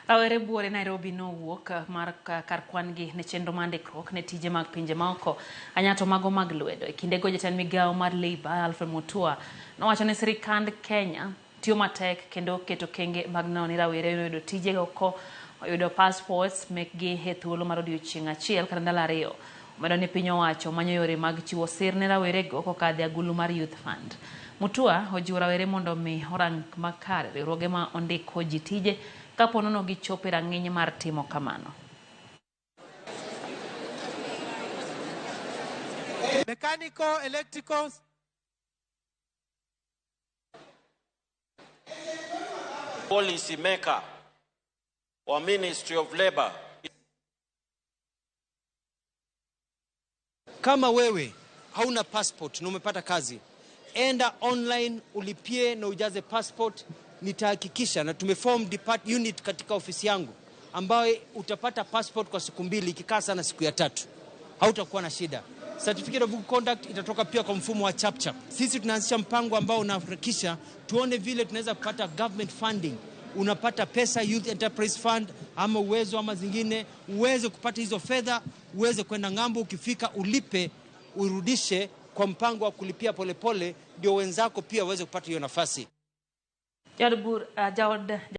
Rawere buore Nairobi nowuok mar kar kwan gi ne chenro mar ndikruok ne tije mag pinje maoko anyato mago mag lwedo. E kindego jatend migawo mar Labour Alfred Mutua nowacho ni sirikand Kenya tiyo matek kendo keto kenge mag neno ni rawere oyudo tije oko oyudo passports mekgi e thuolo mar odiochieng' achiel kata ndalo ariyo. Omedo ni piny owacho manyo yore mag chiwo sir ne rawerego kokadho e agulu mar Youth Fund. Mutua ojiwo rawere mondo mi orang makare riwruoge ma ondiko ji tije kapo nono gichopo e rang'iny mar timo kamano. Mechanical, electrical, policy maker wa Ministry of Labor. Kama wewe hauna passport na umepata kazi, enda online ulipie na ujaze passport. Nitahakikisha na tumeform depart unit katika ofisi yangu ambayo utapata passport kwa siku mbili, ikikaa sana siku ya tatu hautakuwa na shida. Certificate of good conduct itatoka pia kwa mfumo wa chapchap. Sisi tunaanzisha mpango ambao unaharakisha tuone vile tunaweza kupata government funding. Unapata pesa Youth Enterprise Fund ama uwezo ama zingine, uweze kupata hizo fedha, uweze kwenda ng'ambo. Ukifika ulipe, urudishe kwa mpango wa kulipia polepole, ndio wenzako pia waweze kupata hiyo nafasi. Jaod